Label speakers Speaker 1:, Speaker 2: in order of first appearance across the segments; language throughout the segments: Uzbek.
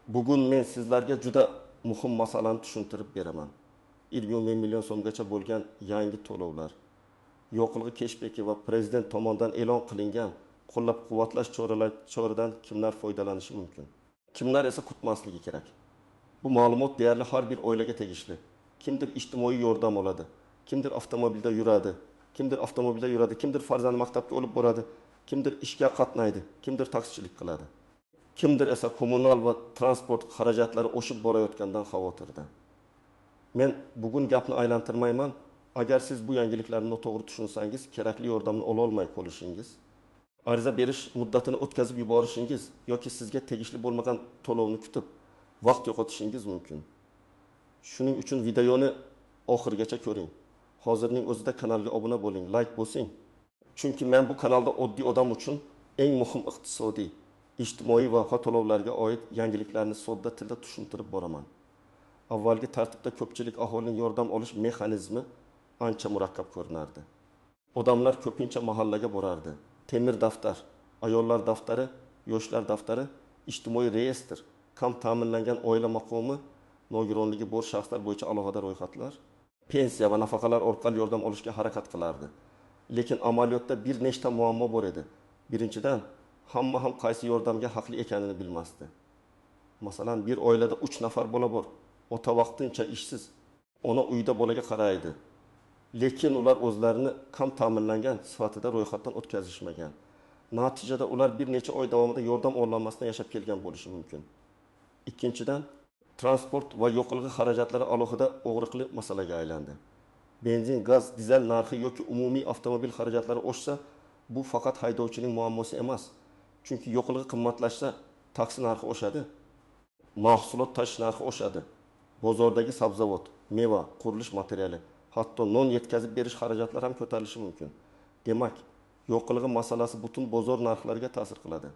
Speaker 1: Bugun men sizlarga juda muhim masalani tushuntirib beraman. 25 million so'mgacha bo'lgan yangi to'lovlar, yoqilg'i keshbeki va Prezident tomonidan e'lon qilingan qo'llab-quvvatlash choralaridan kimlar foydalanishi mumkin? Kimlar esa kutmasligi kerak? Bu ma'lumot deyarli har bir oilaga tegishli. Kimdir ijtimoiy yordam oladi, kimdir avtomobilda yuradi, kimdir farzandi maktabga olib boradi, kimdir ishga qatnaydi, kimdir taksichilik qiladi. Kimdir esa kommunal va transport xarajatlari oshib borayotgandan xavotirda. Men bugun gapni aylantirmayman. Agar siz bu yangiliklarni noto'g'ri tushunsangiz, kerakli yordamni ola olmay qolishingiz, ariza berish muddatini o'tkazib yuborishingiz yoki sizga tegishli bo'lmagan to'lovni kutib vaqt yo'qotishingiz mumkin. Shuning uchun videoni oxirigacha ko'ring. Hozirning o'zida kanalga obuna bo'ling, like bosing. Chunki men bu kanalda oddiy odam uchun eng muhim iqtisodiy, ijtimoiy va to'lovlarga oid yangiliklarni sodda tilda tushuntirib boraman. Avvalgi tartibda ko'pchilik aholining yordam olish mexanizmi ancha murakkab ko'rinardi. Odamlar ko'pincha mahallaga borardi. Temir daftar, ayollar daftari, yoshlar daftari, ijtimoiy reyestr, kam ta'minlangan oila maqomi, nogironligi bor shaxslar bo'yicha alohida ro'yxatlar, pensiya va nafaqalar orqali yordam olishga harakat qilardi. Lekin amaliyotda bir nechta muammo bor edi. Birinchidan, hamma ham qaysi yordamga haqli ekanini bilmasdi. Masalan, bir oilada 3 nafar bola bor. Ota vaqtincha ishsiz, ona uyda bolaga qaraydi. Lekin ular o'zlarini kam ta'minlangan sifatida ro'yxatdan o'tkazishmagan. Natijada ular bir necha oy davomida yordam ololmasdan yashab kelgan bo'lishi mumkin. Ikkinchidan, transport va yoqilg'i xarajatlari alohida og'riqli masalaga aylandi. Benzin, gaz, dizel narxi yoki umumiy avtomobil xarajatlari oshsa, bu faqat haydovchining muammosi emas. Chunki yoqilg'i qimmatlashsa, taksi narxi oshadi, mahsulot tashish narxi oshadi. Bozordagi sabzavot, meva, qurilish materiali, hatto non yetkazib berish xarajatlari ham ko'tarilishi mumkin. Demak, yoqilg'i masalasi butun bozor narxlariga ta'sir qiladi.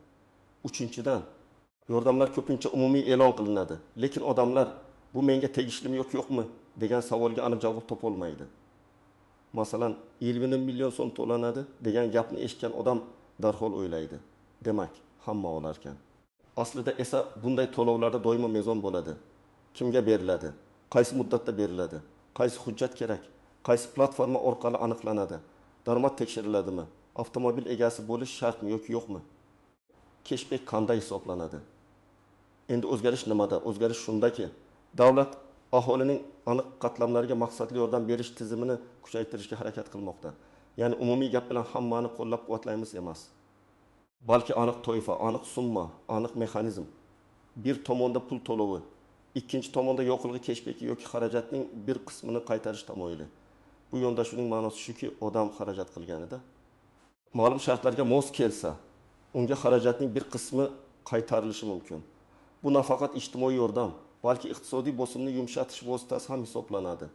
Speaker 1: Uchinchidan, yordamlar ko'pincha umumiy e'lon qilinadi, lekin odamlar bu menga tegishlimi yoki yo'qmi degan savolga aniq javob topa olmaydi. Masalan, 20 million so'm to'lanadi degan gapni eshitgan odam darhol o'ylaydi. Demak, hamma olarkan. Aslida esa bunday to'lovlarda doimo mezon bo'ladi. Kimga beriladi? Qaysi muddatda beriladi? Qaysi hujjat kerak? Qaysi platforma orqali aniqlanadi? Daromad tekshiriladimi? Avtomobil egasi bo'lish shartmi yoki yo'qmi? Keshbek qanday hisoblanadi? Endi o'zgarish nimada? O'zgarish shundaki, davlat aholining aniq qatlamlariga maqsadli yordam berish tizimini kuchaytirishga harakat qilmoqda. Ya'ni umumiy gap bilan hammani qo'llab-quvvatlaymiz emas. Balki aniq toifa, aniq summa, aniq mexanizm. Bir tomonda pul to'lovi, ikkinchi tomonda yoqilg'i keshbeki yoki xarajatning bir qismini qaytarish tamoyili. Bu yondashuvning ma'nosi shuki, odam xarajat qilganida ma'lum shartlarga mos kelsa, unga xarajatning bir qismi qaytarilishi mumkin. Bu nafaqat ijtimoiy yordam, balki iqtisodiy bosimni yumshatish vositasi ham hisoblanadi.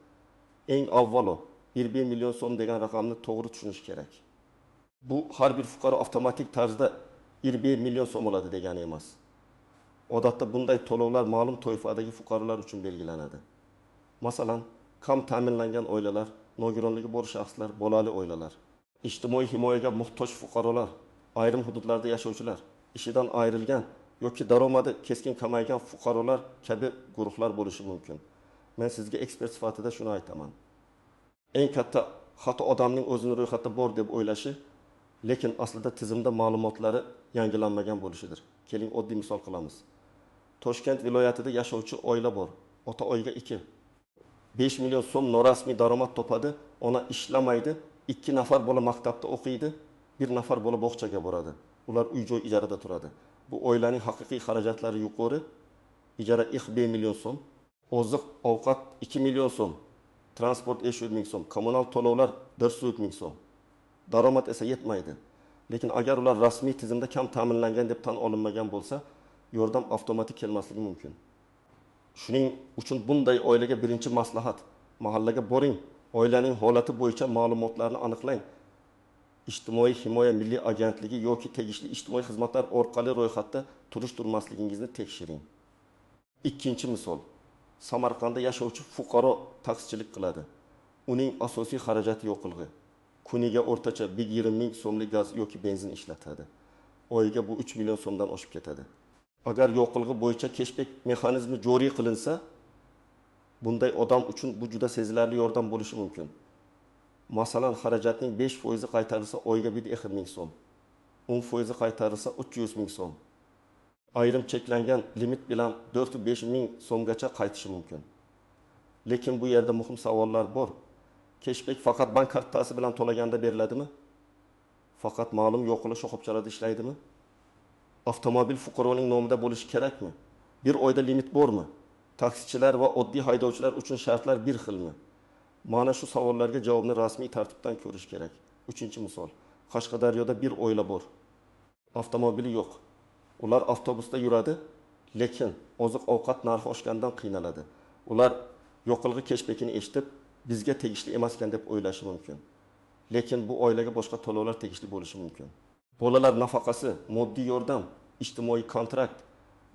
Speaker 1: Eng avvalo 1 million so'm degan raqamni to'g'ri tushunish kerak. Bu har bir fuqaro avtomatik tarzda 1 million so'm oladi degani emas. Odatda bunday to'lovlar ma'lum toifadagi fuqarolar uchun belgilanadi. Masalan, kam ta'minlangan oilalar, nogironligi bor shaxslar, bolali oilalar, ijtimoiy himoyaga muhtoj fuqarolar, ayrim hududlarda yashovchilar, ishidan ayrilgan yoki daromadi keskin kamaygan fuqarolar kabi guruhlar bo'lishi mumkin. Men sizga ekspert sifatida shuni aytaman. Eng katta xato odamning o'zini ro'yxatda bor deb o'ylashi, lekin aslida tizimda ma'lumotlari yangilanmagan bo'lishidir. Keling, oddiy misol qilamiz. Toshkent viloyatida yashovchi oila bor. Ota oyiga 2. 5 million so'm norasmiy daromad topadi, ona ishlamaydi, 2 nafar bola maktabda o'qiydi, 1 nafar bola bog'chaga boradi. Ular uy-joy ijarada turadi. Bu oilaning haqiqiy xarajatlari yuqori. Ijara 2 million so'm, oziq ovqat 2 million so'm, transport 500 ming so'm, kommunal to'lovlar 400 ming so'm. Daromad esa yetmaydi. Lekin agar ular rasmiy tizimda kam ta'minlangan deb tan olinmagan bo'lsa, yordam avtomatik kelmasligi mumkin. Shuning uchun bunday oilaga birinchi maslahat: mahallaga boring, oilaning holati bo'yicha ma'lumotlarni aniqlang. Ijtimoiy himoya milliy agentligi yoki tegishli ijtimoiy xizmatlar orqali ro'yxatda turish turmasligingizni tekshiring. Ikkinchi misol. Samarqandda yashovchi fuqaro taksichilik qiladi. Uning asosiy xarajati yoqilg'i. Kuniga o'rtacha 1,5 ming so'mlik gaz yoki benzin ishlatadi. Oyiga bu 3 million so'mdan oshib ketadi. Agar yoqilg'i bo'yicha keshbek mexanizmi joriy qilinsa, bunday odam uchun bu juda sezilarli yordam bo'lishi mumkin. Masalan, xarajatning 5% qaytarilsa, oyiga 1,5 ming so'm, 10% qaytarilsa, 300 ming so'm. Ayrim cheklangan limit bilan 4-5 ming so'mgacha qaytishi mumkin. Lekin bu yerda muhim savollar bor. Keshbek faqat bank kartasi bilan to'laganda beriladimi? Faqat ma'lum yoqilg'i shoxobchalarida ishlaydimi? Avtomobil fuqaroning nomida bo'lishi kerakmi? Bir oyda limit bormi? Taksichilar va oddiy haydovchilar uchun shartlar bir xilmi? Mana shu savollarga javobni rasmiy tartibdan ko'rish kerak. Uchinchi misol. Qashqadaryoda bir oila bor. Avtomobili yo'q. Ular avtobusda yuradi, lekin oziq-ovqat narxi oshganidan qiynaladi. Ular yoqilg'i keshbekini eshitib, bizga tegishli emas ekan deb o'ylashi mumkin. Lekin bu oilaga boshqa to'lovlar tegishli bo'lishi mumkin. Bolalar nafaqasi, moddiy yordam, ijtimoiy kontrakt,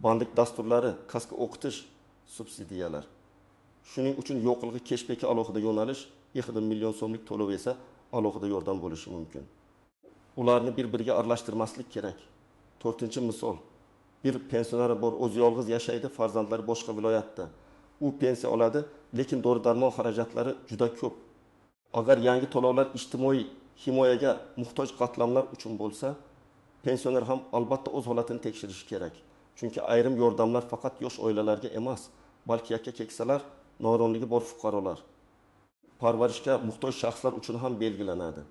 Speaker 1: bandlik dasturlari, kasbga o'qitish, subsidiyalar. Shuning uchun yoqilg'i keshbeki alohida yo'nalish, 2 million so'mlik to'lov esa alohida yordam bo'lishi mumkin. Ularni bir-biriga aralashtirmaslik kerak. To'rtinchi misol. Bir pensioner bor, o'zi yolg'iz yashaydi, farzandlari boshqa viloyatda. U pensiya oladi, lekin dori-darmon xarajatlari juda ko'p. Agar yangi to'lovlar ijtimoiy himoyaga muhtoj qatlamlar uchun bo'lsa, pensioner ham albatta o'z holatini tekshirishi kerak. Chunki ayrim yordamlar faqat yosh oilalarga emas, balki yakka keksalar, nogironligi bor fuqarolar, parvarishga muhtoj shaxslar uchun ham belgilanadi.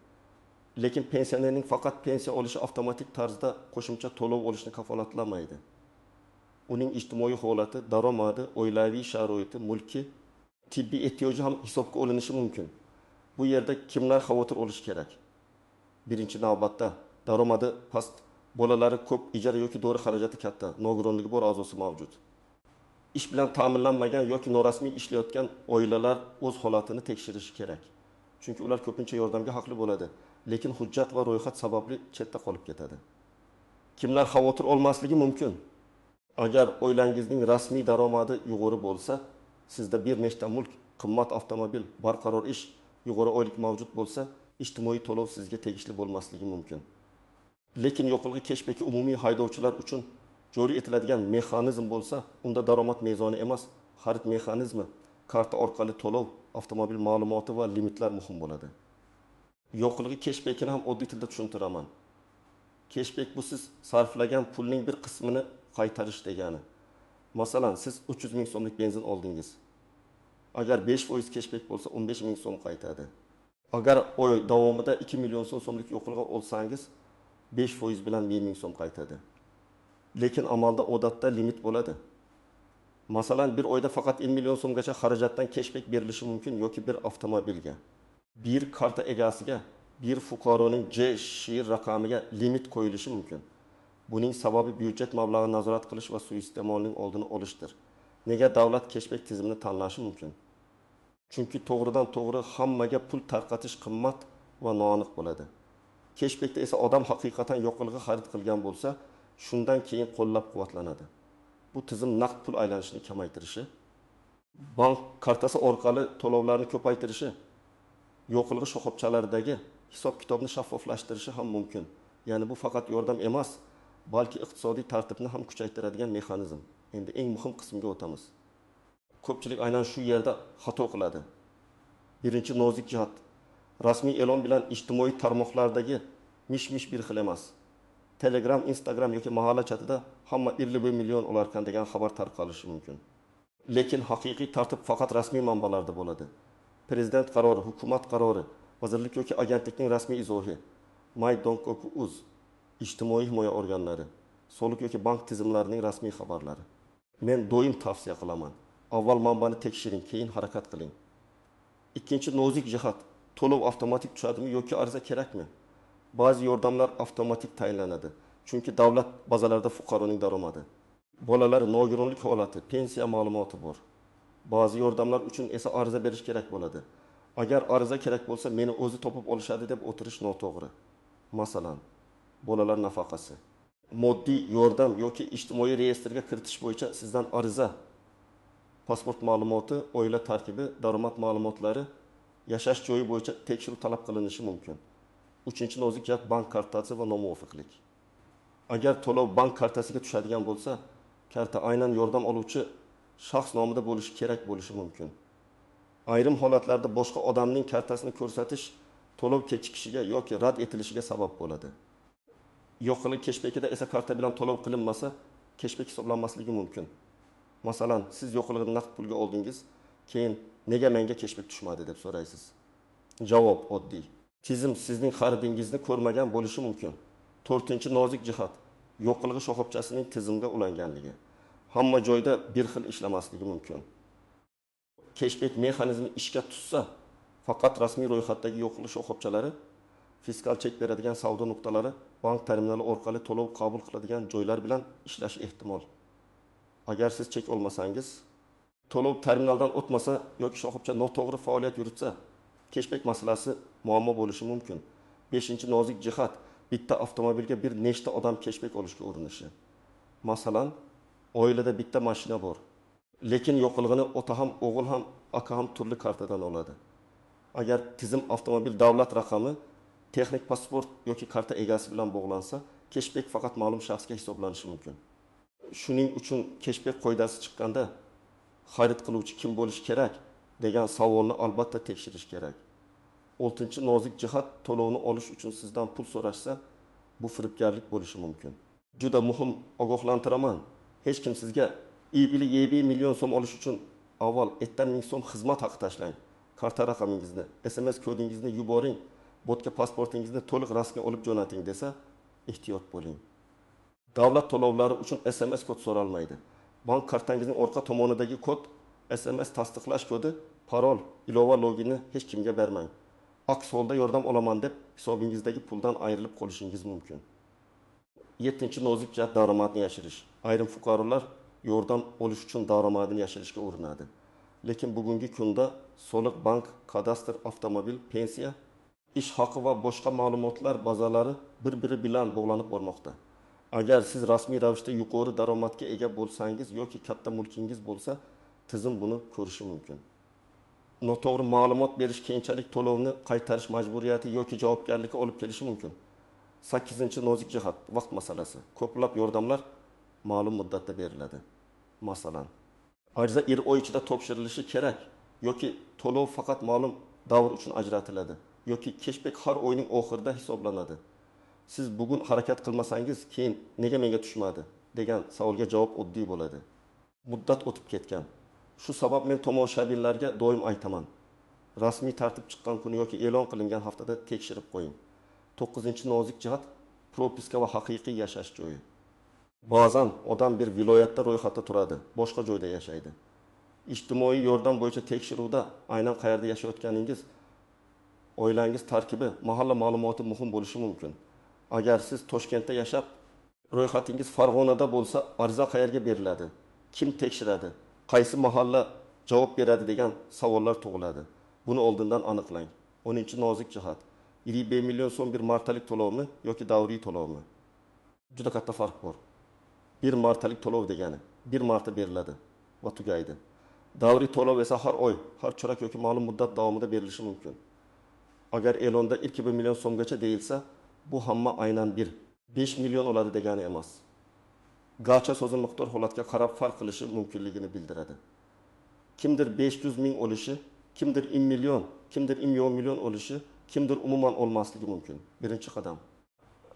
Speaker 1: Lekin pensionerning faqat pensiya olishi avtomatik tarzda qo'shimcha to'lov olishni kafolatlamaydi. Uning ijtimoiy holati, daromadi, oilaviy sharoiti, mulki, tibbiy ehtiyoji ham hisobga olinishi mumkin. Bu yerda kimlar xavotir olishi kerak? Birinchi navbatda daromadi past, bolalari ko'p, ijara yoki dori xarajati katta, nogironligi bor a'zosi mavjud. Ish bilan ta'minlanmagan yoki norasmiy ishlayotgan oilalar o'z holatini tekshirishi kerak. Chunki ular ko'pincha yordamga haqli bo'ladi, lekin hujjat va ro'yxat sababli chetda qolib ketadi. Kimlar xavotir olmasligi mumkin? Agar oilangizning rasmiy daromadi yuqori bo'lsa, sizda bir nechta mulk, qimmat avtomobil, barqaror ish, yuqori oylik mavjud bo'lsa, ijtimoiy to'lov sizga tegishli bo'lmasligi mumkin. Lekin yoqilg'i keshbeki umumiy haydovchilar uchun joriy etiladigan mexanizm bo'lsa, unda daromad mezoni emas, xarid mexanizmi, karta orqali to'lov, avtomobil ma'lumoti va limitlar muhim bo'ladi. Yoqilg'i keshbekini ham oddiy tilda tushuntiraman. Keshbek bu siz sarflagan pulning bir qismini qaytarish degani. Masalan, siz 300 ming so'mlik benzin oldingiz. Agar 5% keshbek bo'lsa, 15 ming so'm qaytadi. Agar oy davomida 2 million so'mlik yoqilg'i olsangiz, 5% bilan 1000 ming so'm qaytadi. Lekin amalda odatda limit bo'ladi. Masalan, bir oyda faqat 1 million so'mgacha xarajatdan keshbek berilishi mumkin yoki bir avtomobilga. Bir karta egasiga, bir fuqaroning J shir raqamiga limit qo'yilishi mumkin. Buning sababi byudjet mablag'ini nazorat qilish va suiiste'molning oldini olishdir. Nega davlat keshbek tizimini tanlashi mumkin? Chunki to'g'ridan to'g'ri hammaga pul tarqatish qimmat va noaniq bo'ladi. Keshbekda esa odam haqiqatan yoqilg'i xarid qilgan bo'lsa, shundan keyin qo'llab-quvvatlanadi. Bu tizim naqd pul aylanishini kamaytirishi, bank kartasi orqali to'lovlarni ko'paytirishi, yoqilg'i shoxobchalaridagi hisob-kitobni shaffoflashtirishi ham mumkin. Ya'ni bu faqat yordam emas, balki iqtisodiy tartibni ham kuchaytiradigan mexanizm. Endi eng muhim qismga o'tamiz. Ko'pchilik aynan shu yerda xato qiladi. Birinchi nozik jihat. Rasmiy e'lon bilan ijtimoiy tarmoqlardagi mish-mish bir xil emas. Telegram, Instagram yoki mahalla chatida hamma 51 million olarkan degan xabar tarqalishi mumkin. Lekin haqiqiy tartib faqat rasmiy manbalarda bo'ladi. Prezident qarori, hukumat qarori, vazirlik yoki agentlikning rasmiy izohi, my.gov.uz, ijtimoiy himoya organlari, soliq yoki bank tizimlarining rasmiy xabarlari. Men doim tavsiya qilaman. Avval manbani tekshiring, keyin harakat qiling. Ikkinchi nozik jihat: to'lov avtomatik tushadimi yoki ariza kerakmi? Ba'zi yordamlar avtomatik tayinlanadi. Chunki davlat bazalarida fuqaroning daromadi, bolalar, nogironlik holati, pensiya ma'lumoti bor. Ba'zi yordamlar uchun esa ariza berish kerak bo'ladi. Agar ariza kerak bo'lsa, meni o'zi topib olishadi deb o'tirish noto'g'ri. Masalan, bolalar nafaqasi, moddiy yordam yoki ijtimoiy reyestrga kiritish bo'yicha sizdan ariza, pasport ma'lumoti, oila tarkibi, daromad ma'lumotlari, yashash joyi bo'yicha tekshiruv talab qilinishi mumkin. Uchinchi nozik jihat: bank kartasi va nomuvofiqlik. Agar to'lov bank kartasiga tushadigan bo'lsa, Karta aynan yordam oluvchi shaxs nomida bo'lishi kerak bo'lishi mumkin. Ayrim holatlarda boshqa odamning kartasini ko'rsatish to'lov kechikishiga yoki rad etilishiga sabab bo'ladi. Yoqilg'i keshbekida esa karta bilan to'lov qilinmasa, keshbek hisoblanmasligi mumkin. Masalan, siz yoqilg'ini naqd pulga oldingiz, keyin nega menga keshbek tushmadi deb so'raysiz. Javob oddiy. Tizim sizning xaridingizni ko'rmagan bo'lishi mumkin. To'rtinchi nozik jihat yoqilg'i shoxobchasining tizimga ulanganligi. Hamma joyda bir xil ishlamasligi mumkin. Keshbek mexanizmi ishga tushsa, faqat rasmiy ro'yxatdagi yoqilg'i shoxobchalari, fiskal chek beradigan savdo nuqtalari, bank terminali orqali to'lov qabul qiladigan joylar bilan ishlashi ehtimol. Agar siz chek olmasangiz, to'lov terminaldan o'tmasa yoki shoxobcha noto'g'ri faoliyat yuritsa, keshbek masalasi muammo bo'lishi mumkin. Beshinchi nozik jihat bitta avtomobilga bir nechta odam keshbek olishga urinishi. Masalan, oilada bitta mashina bor. Lekin yoqilg'ini ota ham, o'g'il ham, aka ham turli kartadan oladi. Agar tizim avtomobil davlat raqami, texnik pasport yoki karta egasi bilan bog'lansa, keshbek faqat ma'lum shaxsga hisoblanishi mumkin. Shuning uchun keshbek qoidasi chiqqanda xarid qiluvchi kim bo'lishi kerak degan savolni albatta tekshirish kerak. Oltinchi nozik jihat to'lovni olish uchun sizdan pul so'rashsa, bu firibgarlik bo'lishi mumkin. Juda muhim ogohlantiraman. Hech kim sizga IB YB million so'm olish uchun avval 10 ming so'm xizmat haqi tashlang. Karta raqamingizni, SMS kodingizni yuboring, botga pasportingizni to'liq rasmga olib jo'nating desa, ehtiyot bo'ling. Davlat to'lovlari uchun SMS kod so'ralmaydi. Bank kartangizning orqa tomonidagi kod, SMS tasdiqlash kodi, parol, ilova loginni hech kimga bermang. Aks holda yordam olaman deb hisobingizdagi puldan ayrilib qolishingiz mumkin. Yettinchi nozik jihat daromadni yashirish. Ayrim fuqarolar yordam olish uchun daromadini yashirishga urinadi. Lekin bugungi kunda soliq, bank, kadastr, avtomobil, pensiya, ish haqi va boshqa ma'lumotlar bazalari bir-biri bilan bog'lanib bormoqda. Agar siz rasmiy ravishda yuqori daromadga ega bo'lsangiz yoki katta mulkingiz bo'lsa, tizim buni ko'rishi mumkin. Noto'g'ri ma'lumot berish keyinchalik to'lovni qaytarish majburiyati yoki javobgarlikka olib kelishi mumkin. Sakkizinchi nozik jihat vaqt masalasi. Ko'plab yordamlar ma'lum muddatda beriladi. Masalan, ariza 1 oy ichida topshirilishi kerak yoki to'lov faqat ma'lum davr uchun ajratiladi yoki keshbek har oyning oxirida hisoblanadi. Siz bugun harakat qilmasangiz, keyin nega menga tushmadi degan savolga javob oddiy bo'ladi. Muddat o'tib ketgan. Shu sabab men tomoshabinlarga doim aytaman. Rasmiy tartib chiqqan kuni yoki e'lon qilingan haftada tekshirib qo'ying. To'qqizinchi nozik jihat propiska va haqiqiy yashash joyi. Ba'zan odam bir viloyatda ro'yxatda turadi, boshqa joyda yashaydi. Ijtimoiy yordam bo'yicha tekshiruvda aynan qayerda yashayotganingiz, oilangiz tarkibi, mahalla ma'lumoti muhim bo'lishi mumkin. Agar siz Toshkentda yashab, ro'yxatingiz Farg'onada bo'lsa, ariza qayerga beriladi? Kim tekshiradi? Qaysi mahalla javob beradi degan savollar tug'iladi. Buni oldindan aniqlang. 10 nozik jihat. 5 million so'm bir martalik to'lovmi yoki davriy to'lovmi? Juda katta farq bor. Bir martalik to'lov degani bir marta beriladi va tugaydi. Davriy to'lov esa har oy, har chorak yoki ma'lum muddat davomida berilishi mumkin. Agar e'londa 2 million so'mgacha deyilsa, bu hamma aynan bir 5 million oladi degani emas. Gacha so'zi miqdor holatga qarab farq qilishi mumkinligini bildiradi. Kimdir 500 ming olishi, kimdir 1 million, kimdir 1 million olishi, kimdir umuman olmasligi mumkin. Birinchi qadam.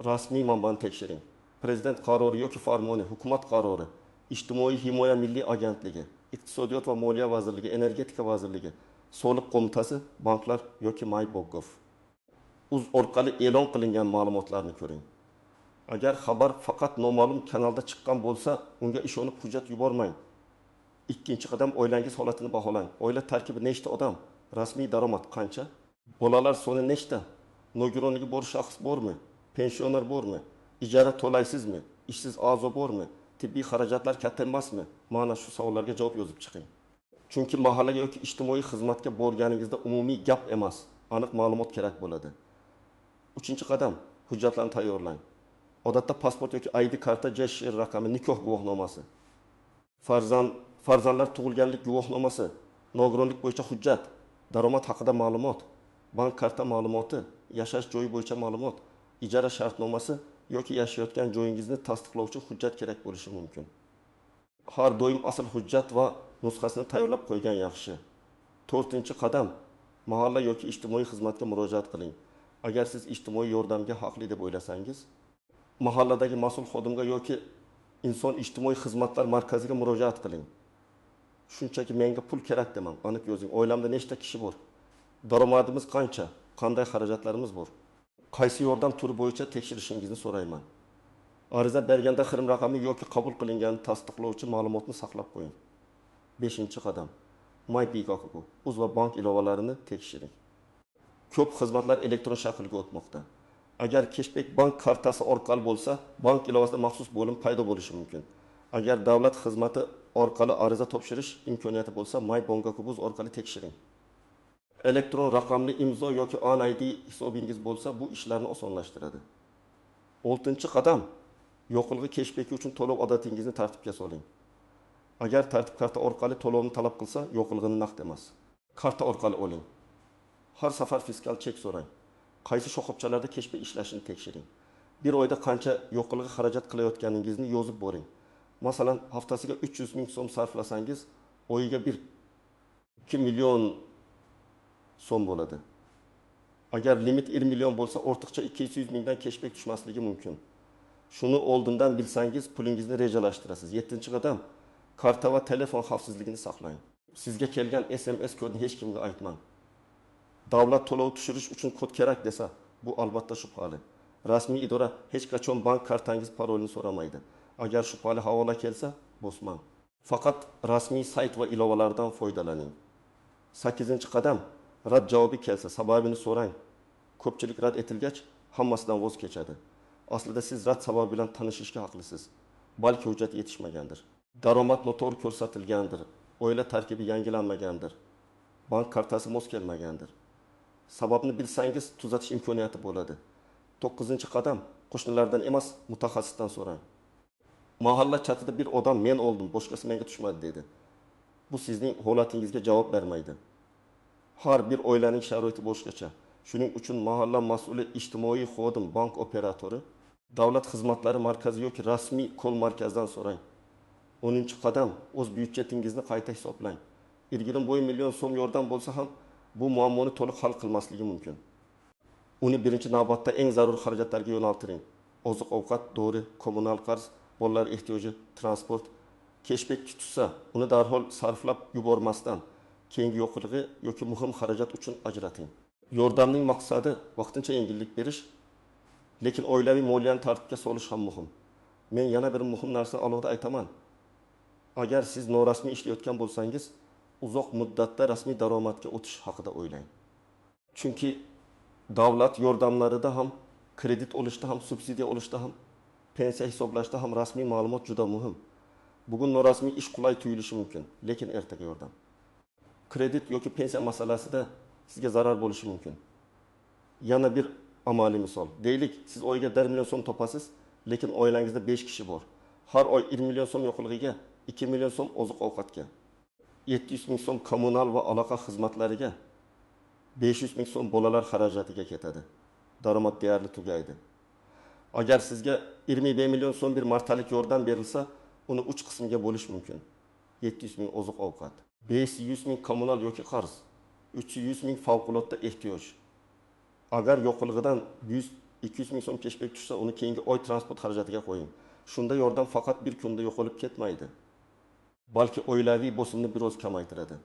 Speaker 1: Rasmiy manbani tekshiring. Prezident qarori yoki farmoni, hukumat qarori, Ijtimoiy himoya milliy agentligi, Iqtisodiyot va moliya vazirligi, Energetika vazirligi, Soliq qo'mitasi, banklar yoki MyGov. Uz orqali e'lon qilingan ma'lumotlarni ko'ring. Agar xabar faqat noma'lum kanalda chiqqan bo'lsa, unga ishonib hujjat yubormang. Ikkinchi qadam oilangiz holatini baholang. Oila tarkibi nechta odam? Rasmiy daromad qancha? Bolalar soni nechta? Nogironligi bor shaxs bormi? Pensioner bormi? Ijara to'laysizmi? Ishsiz a'zo bormi? Tibbiy xarajatlar katta emasmi? Mana shu savollarga javob yozib chiqing. Chunki mahallaga yoki ijtimoiy xizmatga borganingizda umumiy gap emas, aniq ma'lumot kerak bo'ladi. Uchinchi qadam hujjatlarni tayyorlang. Odatda pasport yoki ID karta, JSR raqami, nikoh guvohnomasi, farzandlar tug'ilganlik guvohnomasi, nogironlik bo'yicha hujjat, daromad haqida ma'lumot, bank karta ma'lumoti, yashash joyi bo'yicha ma'lumot, ijara shartnomasi yoki yashayotgan joyingizni tasdiqlovchi hujjat kerak bo'lishi mumkin. Har doim asl hujjat va nusxasini tayyorlab qo'ygan yaxshi. To'rtinchi qadam, mahalla yoki ijtimoiy xizmatga murojaat qiling. Agar siz ijtimoiy yordamga haqli deb o'ylasangiz, mahalladagi mas'ul xodimga yoki inson ijtimoiy xizmatlar markaziga murojaat qiling. Shunchaki menga pul kerak demang, aniq yozing. Oilamda nechta kishi bor? Daromadimiz qancha? Qanday xarajatlarimiz bor? Qaysi yordam turi bo'yicha tekshirishingizni so'rayman. Ariza berganda xirim raqami yoki qabul qilinganini tasdiqlovchi ma'lumotni saqlab qo'ying. Beshinchi qadam, My Uz va bank ilovalarini tekshiring. Ko'p xizmatlar elektron shaklga o'tmoqda. Agar keshbek bank kartasi orqali bo'lsa, bank ilovasida maxsus bo'lim paydo bo'lishi mumkin. Agar davlat xizmati orqali ariza topshirish imkoniyati bo'lsa, My Uz orqali tekshiring. Elektron raqamli imzo yoki ONID hisobingiz bo'lsa, bu ishlarni osonlashtiradi. Oltinchi qadam, yoqilg'i keshbeki uchun to'lov odatingizni tartibga soling. Agar tartib karta orqali to'lovni talab qilsa, yoqilg'ini naqd emas, karta orqali oling. Har safar fiskal chek so'rang. Qaysi shoxobchalarda keshbek ishlashini tekshiring. Bir oyda qancha yoqilg'i xarajat qilayotganingizni yozib boring. Masalan, haftasiga 300 ming so'm sarflasangiz, oyiga 1-2 million so'm bo'ladi. Agar limit 1 million bo'lsa, ortiqcha 200 mingdan keshbek tushmasligi mumkin. Shuni oldindan bilsangiz, pulingizni rejalashtirasiz. 7-qadam, karta va telefon xavfsizligini saqlang. Sizga kelgan SMS kodini hech kimga aytmang. Davlat to'lovi tushirish uchun kod kerak desa, bu albatta shubhali. Rasmiy idora hech qachon bank kartangiz parolini so'ramaydi. Agar shubhali havola kelsa, bosmang. Faqat rasmiy sayt va ilovalardan foydalaning. 8-qadam, rad javobi kelsa, sababini so'rang. Ko'pchilik rad etilgach, hammasidan voz kechadi. Aslida siz rad sababi bilan tanishishga haqlisiz. Balki hujjat yetishmagandir. Daromad noto'g'ri ko'rsatilgandir. Oila tarkibi yangilanmagandir. Bank kartasi mos kelmagandir. Sababni bilsangiz, tuzatish imkoniyati bo'ladi. 9-qadam, qo'shnilardan emas, mutaxassisdan so'rang. Mahalla chatida bir odam men oldim, boshqasi menga tushmadi dedi. Bu sizning holatingizga javob bermaydi. Har bir oilaning sharoiti boshqacha. Shuning uchun mahalla mas'uli, ijtimoiy xodim, bank operatori, davlat xizmatlari markazi yoki rasmiy kol markazdan so'rang. 10-qadam, o'z byudjetingizni qayta hisoblang. 25 million so'm yordam bo'lsa ham, bu muammoni to'liq hal qilmasligi mumkin. Uni birinchi navbatda eng zarur xarajatlarga yo'naltiring. Oziq-ovqat, dori, kommunal qarz, bolalar ehtiyoji, transport. Keshbek tushsa, uni darhol sarflab yubormasdan keyingi yoqilg'i yoki muhim xarajat uchun ajrating. Yordamning maqsadi vaqtincha yengillik berish, lekin oilaviy moliyani tartibga solish ham muhim. Men yana bir muhim narsani alohida aytaman. Agar siz norasmiy ishlayotgan bo'lsangiz, uzoq muddatda rasmiy daromadga o'tish haqida o'ylang. Chunki davlat yordamlarida ham, kredit olishda ham, subsidiya olishda ham, pensiya hisoblashda ham rasmiy ma'lumot juda muhim. Bugun norasmiy ish qulay tuyulishi mumkin, lekin ertaga yordam. Kredit yoki pensiya masalasida sizga zarar bo'lishi mumkin. Yana bir amaliy misol. Deylik, siz oyiga 1 million so'm topasiz, lekin oilangizda 5 kishi bor. Har oy 1 million so'm yoqilg'iga, 2 million so'm oziq-ovqatga, 700 ming so'm kommunal va aloqa xizmatlariga, 500 ming so'm bolalar xarajatiga ketadi. Daromad deyarli tugaydi. Agar sizga 25 million so'm bir martalik yordam berilsa, uni 3 qismga bo'lish mumkin. 700 ming oziq-ovqat, 500 ming kommunal yoki qarz, 300 ming favqulodda ehtiyoj. Agar yoqilg'idan 100-200 ming so'm keshbek tushsa, uni keyingi oy transport xarajatiga qo'ying. Shunda yordam faqat bir kunda yo'qolib ketmaydi, balki oilaviy bosimni biroz kamaytiradi.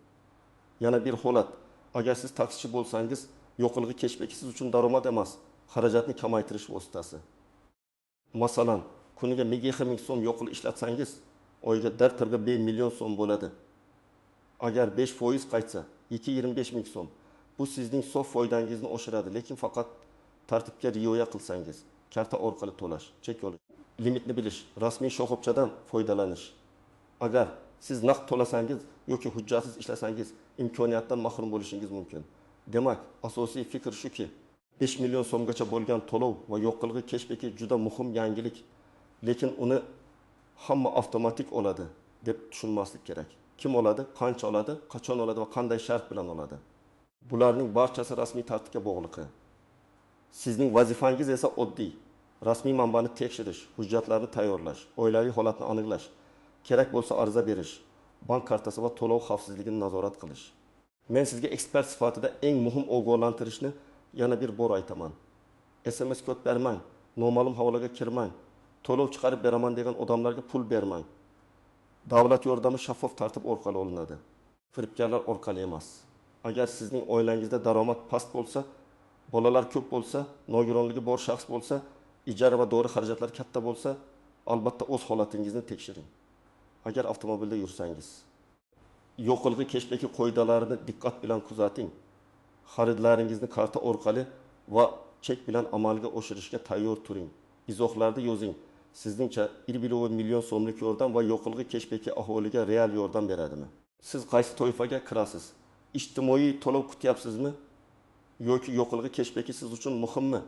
Speaker 1: Yana bir holat, agar siz taksichi bo'lsangiz, yoqilg'i keshbeki siz uchun daromad emas, xarajatni kamaytirish vositasi. Masalan, kuniga 1000 ming so'm yoqilg'i ishlatsangiz, oyiga 4,5 million so'm bo'ladi. Agar 5% qaytsa, 2,25 ming so'm. Bu sizning sof foydangizni oshiradi, lekin faqat tartibga rioya qilsangiz, karta orqali to'lash, chek olish, limitni bilish, rasmiy shoxobchadan foydalanish. Agar siz naqd to'lasangiz yoki hujjatsiz ishlasangiz, imkoniyatdan mahrum bo'lishingiz mumkin. Demak, asosiy fikr shuki, 5 million so'mgacha bo'lgan to'lov va yoqilg'i keshbeki juda muhim yangilik, lekin uni hamma avtomatik oladi deb tushunmaslik kerak. Kim oladi, qancha oladi, qachon oladi va qanday shart bilan oladi? Bularning barchasi rasmiy tartibga bog'liq. Sizning vazifangiz esa oddiy: rasmiy manbani tekshirish, hujjatlarni tayyorlash, oilaviy holatni aniqlash Kerak bo'lsa ariza berish, bank kartasi va to'lov xavfsizligini nazorat qilish. Men sizga ekspert sifatida eng muhim ogohlantirishni yana bir bor aytaman. SMS kod bermang, noma'lum havolaga kirmang, to'lov chiqarib beraman degan odamlarga pul bermang. Davlat yordami shaffof tartib orqali olinadi. Firibgarlar orqali emas. Agar sizning oilangizda daromad past bo'lsa, bolalar ko'p bo'lsa, nogironligi bor shaxs bo'lsa, ijara va dori xarajatlari katta bo'lsa, albatta o'z holatingizni tekshiring. Agar avtomobilda yursangiz, yoqilg'i keshbeki qoidalarini diqqat bilan kuzating. Xaridlaringizni karta orqali va chek bilan amalga oshirishga tayyor turing. Izohlarda yozing. Sizningcha 1,5 million so'mlik yordam va yoqilg'i keshbeki aholiga real yordam beradimi? Siz qaysi toifaga kirasiz? Ijtimoiy to'lov kutyapsizmi yoki yoqilg'i keshbeki siz uchun muhimmi?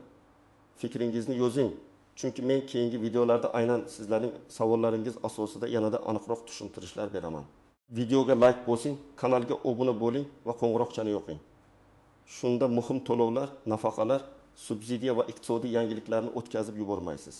Speaker 1: Fikringizni yozing. Chunki men keyingi videolarda aynan sizlarning savollaringiz asosida yanada aniqroq tushuntirishlar beraman. Videoga like bosing, kanalga obuna bo'ling va qo'ng'iroqchani yoqing. Shunda muhim to'lovlar, nafaqalar, subsidiya va iqtisodiy yangiliklarni o'tkazib yubormaysiz.